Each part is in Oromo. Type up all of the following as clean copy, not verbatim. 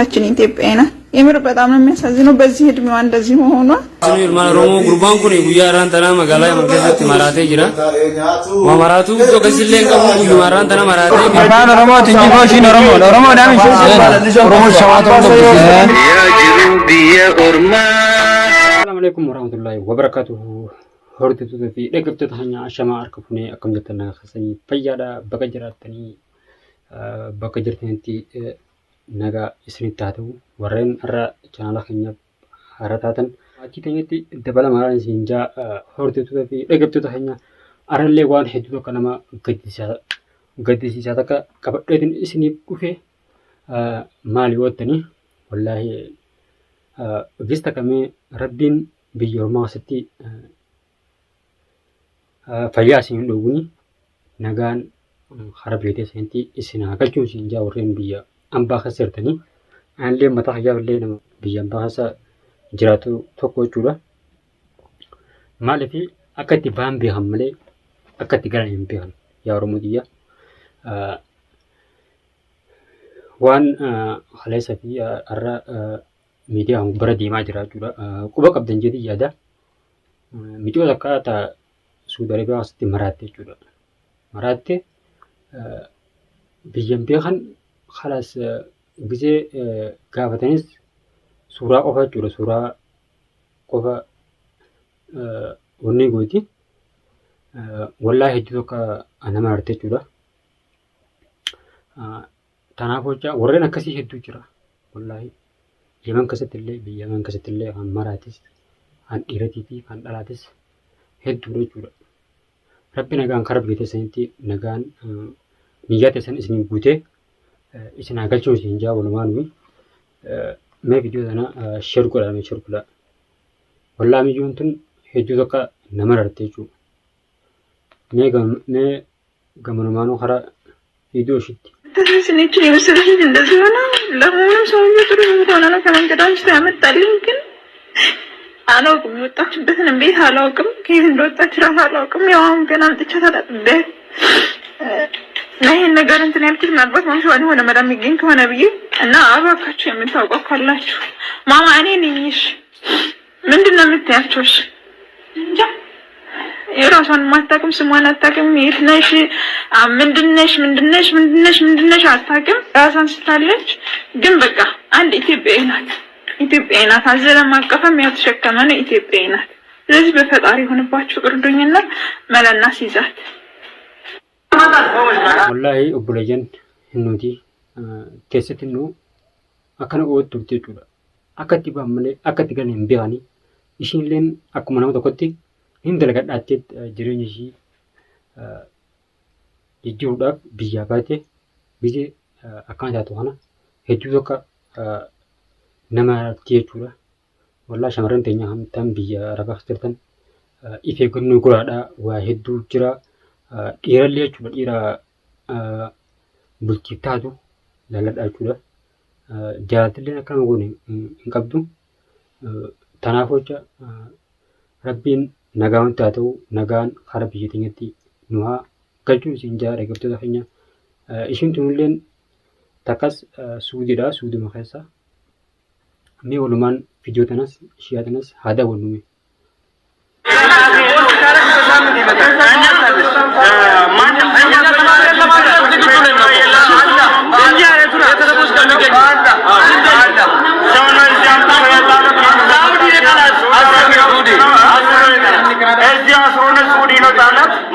እህታችን ኢትዮጵያዊ ናት። የምር በጣም ነው የሚያሳዝነው በዚህ እድሜዋ እንደዚህ መሆኗ። Ilmaan Oromoo gurbaan kun guyyaa har'aan tanaa magaalaa Yaman keessatti maraatee jira. Waa maraatuu tokkos illee hin qabu guyyuma har'aan tana maraatee. Afaan Oromootiin jiboo ishiin Oromoodha. Oromoodhaan isheen Oromoo shawaa ta'uu qabdi. Yaa jiruu biyya ormaa. Assalamu alaikum warahmatullahi wabarakatuhu. Hordoftoota fi dhaggeeffattoota keenya ashamaa harka fuunee akkam jirtan nagaa keessanii fayyaadha bakka jiraattanii bakka jirtanitti nagaa isinitti haa ta'u warreen har'a chaanaala keenyaaf haaraa taatan maatii keenyatti dabalamaa isin jaa hordoftoota fi dhaggeeffattoota keenya har'allee waan hedduu tokko nama gaddisiisaa takka qabadheetiin isiniif dhufe maali yoo jettanii wallaahi gista kamee rabbiin biyya ormaa keessatti fayyaa isin hin dhowwini nagaan hara biyya teessanitti isin haa galchuu isin jaa warreen biyya ambaa keessa jirtanii anillee mataa kiyyaaf illee nama biyya ambaa keessa jiraatu tokko jechuudha. Maaliif akka itti ba'an beekan malee akka itti galan hin beekan yaa Oromoo tiyya. Waan kaleessa fi har'a miidiyaa bara deemaa jira jechuudha. Quba qabdan jedhee yaada. Micoo takka ta Suudi Arabiyaa keessatti maraatte jechuudha. Maraatte biyyan beekan kalaas gisee gaafatanis suuraa qofa jechuudha. Suuraa qofa wanni gooti. Wallaahi hedduu tokko nama arte jechuudha. Kanaaf jecha warreen akkasii hedduu jira. Wallaahi Yemen keessatti illee biyya Yemen keessatti illee kan maraatis kan dhiiratii fi kan dhalaatis hedduudha jechuudha. Rabbi nagaan karaa biyya teessanitti nagaan niyyaa teessan isin guutee isin haa galchuu isin jaa walumaa nuyi. Mee viidiyoo tana share godhaa mee share godhaa. Wallaahi miyyoon tun hedduu takka nama rarte jechuudha. Mee mee gamanumaanuu karaa viidiyoo ishiitti. ስኔችን የመሰለች ልጅ እንደዚህ ሆነ። ለመሆኑም ሰውዬው ጥሩ እንደሆነ ነው ከመንገድ አንስቶ ያመጣልኝ። ግን አላውቅም፣ የወጣችበትንም ቤት አላውቅም፣ ከየት እንደወጣች እራሱ አላውቅም። ያው አሁን ገና አምጥቻት አጣጥቤ እና ይሄን ነገር እንትን ያልኩት ምናልባት ማምሻዋን የሆነ መላ የሚገኝ ከሆነ ብዬ እና እባካችሁ የምታውቀው ካላችሁ ማማ እኔ ነኝ። እሺ ምንድን ነው የምትያቸው? እሺ እንጃ የራሷን አታውቅም፣ ስሟን አታውቅም፣ የት ነሽ፣ ምንድነሽ፣ ምንድነሽ፣ ምንድነሽ፣ ምንድነሽ አታውቅም። ራሷን ስታለች። ግን በቃ አንድ ኢትዮጵያዊ ናት፣ ኢትዮጵያዊ ናት። አዘለም አቀፈም ያው ተሸከመ ነው፣ ኢትዮጵያዊ ናት። ስለዚህ በፈጣሪ የሆንባችሁ እርዱኝና መለና ሲይዛት Wallaahi obboleeyyan nuti keessatti nu akkana ootti turte jechuudha. Akka itti ba'an malee akka itti galan hin beekani. Ishiinilleen akkuma nama tokkotti hin dalagadhaattee jireenya ishii jijjiiruudhaaf biyyaa baate biyyi akkana taatu kana hedduu tokko nama jechuudha. Wallaahi shamarran teenya tan biyya Arabaa keessa jirtan if eeggannoo godhaadhaa waa hedduu jira. Dhiirallee jechuudha dhiira bultiif taatu laalladhaa jechuudha. Jaalaltillee akkana goone hin qabdu. Tanaaf jecha rabbiin nagaa wanti haa ta'u nagaan karaa biyya teenyatti nu haa galchuu isin jaa dhaggeeffattoota keenya. Ishiin tunilleen takkas Suudiidha Suuduma keessa. Mee walumaan viidiyoo tanas ishiyaa tanas haa daawwannu mee.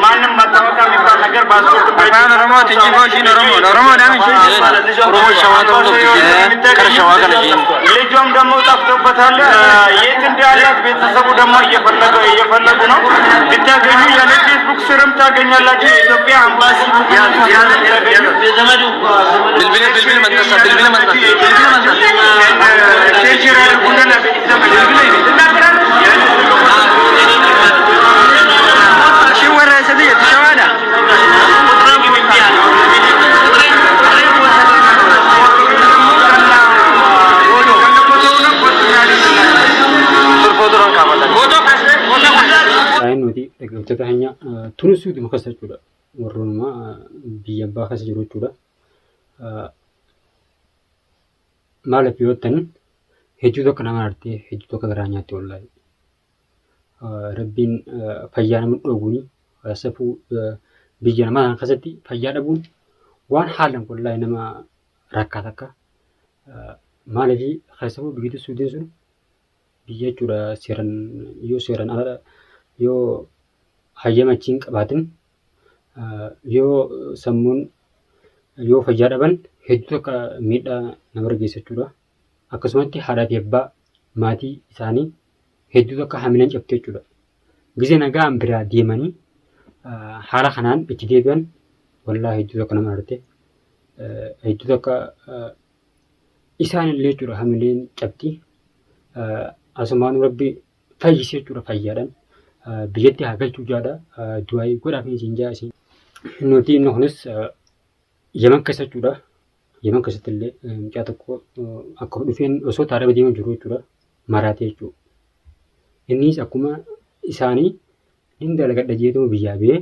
ማንም መታወቂያ የሚባል ነገር ፓስፖርት Afaan Oromootiin jiboo ishiin Oromoodha. Oromoodhaan isheen Oromoo shawaa ta'uu qabdi. Kara shawaa kana isheen. ልጇም ደግሞ ጠፍቶበታል። የት እንዳላት ቤተሰቡ ደግሞ እየፈለገ እየፈለጉ ነው። ብታገኙ ያለ ፌስቡክ ስርም ታገኛላችሁ። የኢትዮጵያ አምባሲ Bilbila bilbila maxxansa bilbila maxxansa bilbila maxxansa. ሼር ያድርጉና ለቤተሰብ Ishiin warra eessatti jettu shawaadha. Baay'een nuti dhaggeeffattoota keenya tunis Suuduma keessa jechuudha. Warroonuma biyya abbaa keessa jiru jechuudha. Maaliif yoo jettan hedduu tokko nama artee hedduu tokko garaa nyaatti wallaahi. Rabbiin fayyaa nama dhoowwuni safuu biyya namaa kana keessatti fayyaa dhabuun waan haalaan wallaahi nama rakkaa takka. Maaliif keessafuu biyyi Suudiin sun biyya jechuudha seeran yoo seeran ala yoo hayyama achi hin qabaatin yoo sammuun yoo fayyaa dhaban hedduu takka miidhaa namarra geessa jechuudha. Akkasumatti haadhaa fi abbaa maatii isaanii hedduu takka hamileen cabte jechuudha. Gizee nagaan biraa deemanii haala kanaan itti deebi'an wallaahi hedduu takka nama arte. Hedduu takka isaan illee jechuudha hamileen cabti. Asumaanuu rabbi fayyise jechuudha fayyaadhaan. Biyyatti haa galchuu jaadha. Du'aayii godhaaf isin jaa isin. Nuti inni kunis Yemen keessa jechuudha. Yemen keessatti illee mucaa tokko akkuma dhufeen osoo taaraba deemaa jiru jechuudha. Maraatee jechuudha. Innis akkuma isaanii nin dalagadha jeetuma biyyaa ba'ee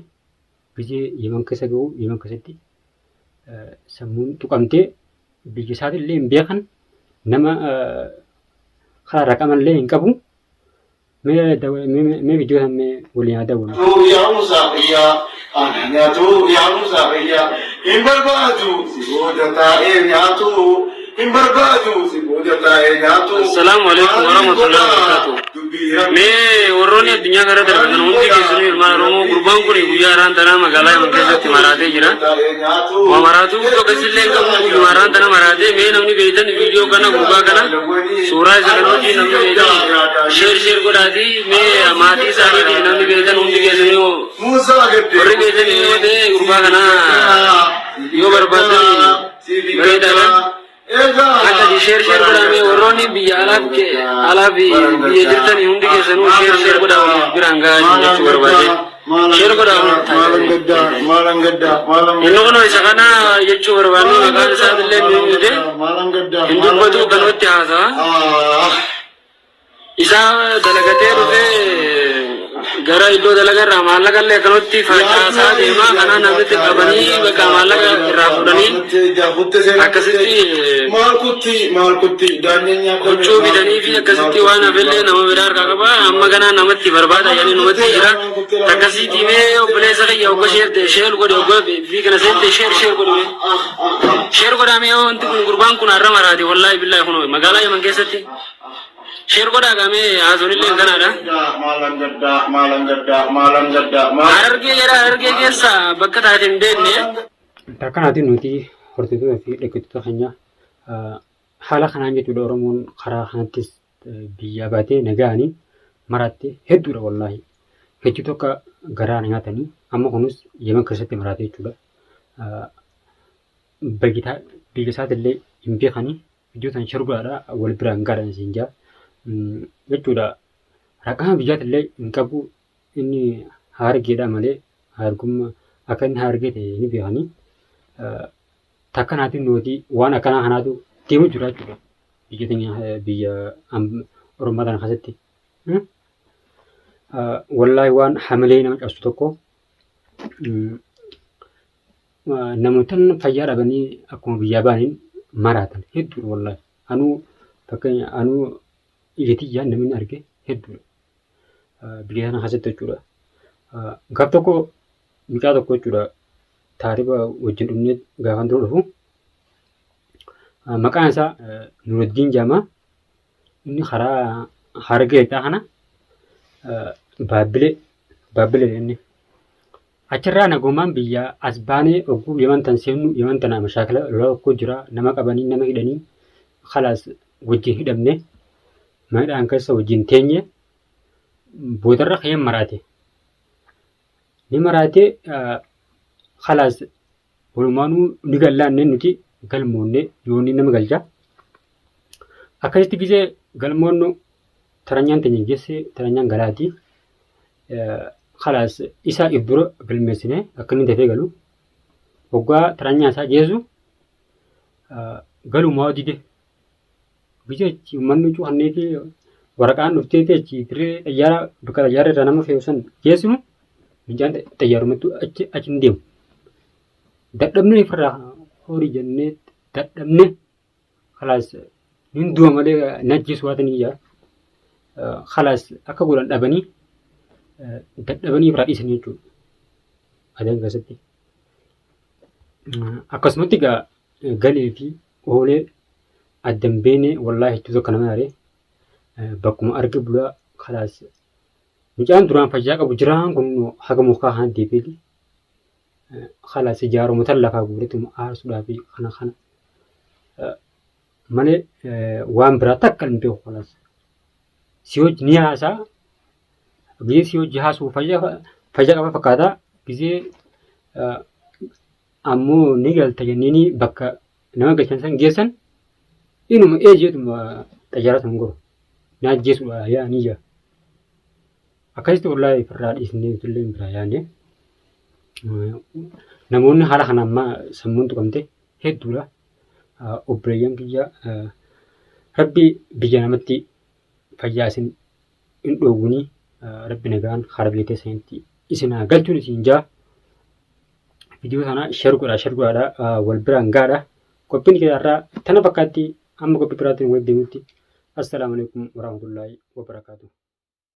gizee Yemen keessa gahu Yemen keessatti sammuun tuqamtee biyya isaatii illee hin beekan nama karaa raqama illee hin qabu. Mee mee viidiyoo sana mee waliin haa daawwannu. Yaa Musaa kiyyaa ana nyaatu yaa Musaa kiyyaa hin barbaadu si booda taa'ee nyaatu hin barbaadu si booda taa'ee nyaatu. Assalaamu alaikum warahmatullahi wabarakatuh. Mee warroonni addunyaa kana darbatan hundi keessanuu ilmaan Oromoo gurbaan kun guyyaa har'aan tanaa magaalaa Yaman keessatti maraatee jira. Waa maraatuu tokko illee hin qabu guyyuma har'aan tana maraatee mee namni beektan viidiyoo kana gurbaa kana suuraa isa kana wajjin namni beektan share share godhaatii mee maatii isaaniitiif namni beektan hundi keessanuu warri beektan yoo ta'e gurbaa kana yoo barbaadan bareedaadha. Akkasi share share godhaa mee warroonni biyya alaa fi biyya jirtan hundi keessanuu share share godhaa waliif biraan gahaa jechuu barbaade. Share godhaa waliif. Inni kun isa kana jechuu barbaanne maqaan isaatillee ni mute hin dubbatu kanumatti haasa'a. Isaa dalagatee dhufee gara iddoo dalagaa irraa maallaqa illee akkanumatti facaasaa deema. Kanaa namitti qabanii bakka maallaqa irraa fuudhanii akkasitti huccuu bitanii fi akkasitti waan hafellee nama biraa harkaa qaba. Amma ganaa namatti barbaada jedhanii numatti jira. Akkasitti mee obboleessa kiyya ogga share share godhe ogga fi kana seente share share godhe mee. Share godhaa mee wanti kun gurbaan kun har'a maraate wallaahi billaahi kun magaalaa Yaman keessatti. Share godhaa gaamee haasonillee kanaadha. Harargee jedha Harargee keessa bakka taate hin beekne. Akkanaatiin nuti hordoftoota fi dhaggeeffattoota keenya haala kanaan jechuudha Oromoon karaa kanattis biyyaa baatee nagaanii maraatte hedduudha wallaahi. Hedduu tokko garaa na nyaatanii amma kunis Yemen keessatti maraate jechuudha. Biyya isaatillee hin beekanii iddoo tan shurgaadha wal biraan gaadhaan siin jaa jechuudha. Raqama biyyaatillee hin qabu inni harargeedha malee harargummaa akka inni harargee ta'e ni beekanii. Takkanaatiin nuti waan akkanaa kanaatu deemu jira jechuudha. Biyya teenya biyya Oromoo tana keessatti. Wallaahi waan hamilee nama cabsu tokko Namootan fayyaa dhabanii akkuma biyyaa ba'aniin maraatan hedduudha wallaahi. Anuu fakkeenya anuu ija tiyyaan namni arge hedduudha. Biyya kana keessatti jechuudha. Gaaf tokko mucaa tokko jechuudha taariba wajjin dhumnee gaafan dura dhufu maqaan isaa Nuuraddiin jedhama. Inni karaa Harargee lixaa kana Baabbilee Baabbilee inni. Achirraa nagumaan biyya as baanee ogguu Yaman tan seennu Yaman tana mashaakila lola tokko jira nama qabanii nama hidhanii kalaas wajjin hidhamne mana keessa wajjin teenye boodarra ka'ee maraate. Ni maraate kalaas walumaanuu ni gallaanne nuti galmoonne yoonni nama galcha. Akkasitti gisee galmoonnu taranyaan teenya geesse taranyaan galaati. Kalaas isa if dura galmeessine akka inni dafee galu hoggaa taranyaa isaa geessu galumaa dide. Gisee achi uummanni cufannee fi waraqaan dhuftee fi achi dirree xayyaara bakka xayyaara irraa nama fe'u san geessinu mucaan xayyaarumattuu achi achi hin deemu. Dadhabnee ofirraa horii jennee dadhabnee kalaas Nin du'a malee na ajjeesu waan iyyaa. Khalaas akka godhan dhabanii dadhabanii biraa dhiisan jechuudha. Adan keessatti. Akkasumatti egaa galee fi oolee adda hin beekne wallaahi hedduu tokko nama yaade bakkuma arge bulaa khalaas mucaan duraan fayyaa qabu jiraan kun haga mukaa kana deebi'eeti khalaas ijaaruma tan lafaa guuretuma aarsuudhaa fi kana kana malee waan biraa takka hin beeku khalaas si hojii ni haasaa gizee si hojii haasuu fayyaa fayyaa qaba fakkaata gizee ammoo ni galta jenniini bakka nama galchan san geessan inuma ee jeetuma xayyaara san goru na ajjeesuudha yaa ni jaa akkasitti wallaahi firraa dhiisnee illee biraa yaane namoonni haala kana ammaa sammuun tuqamte hedduudha obboleeyyan kiyya rabbi biyya namatti fayyaa isin hin dhoowwinii rabbi nagaan karaa biyya keessanitti isin haa galchuun isin jaa viidiyoo sana share godhaa share godhaadha wal biraan gaadha qophiin keenya irraa tana fakkaatti amma qophii biraatiin wal deemutti assalaamu alaikum warahmatullaahi wabarakaatuh.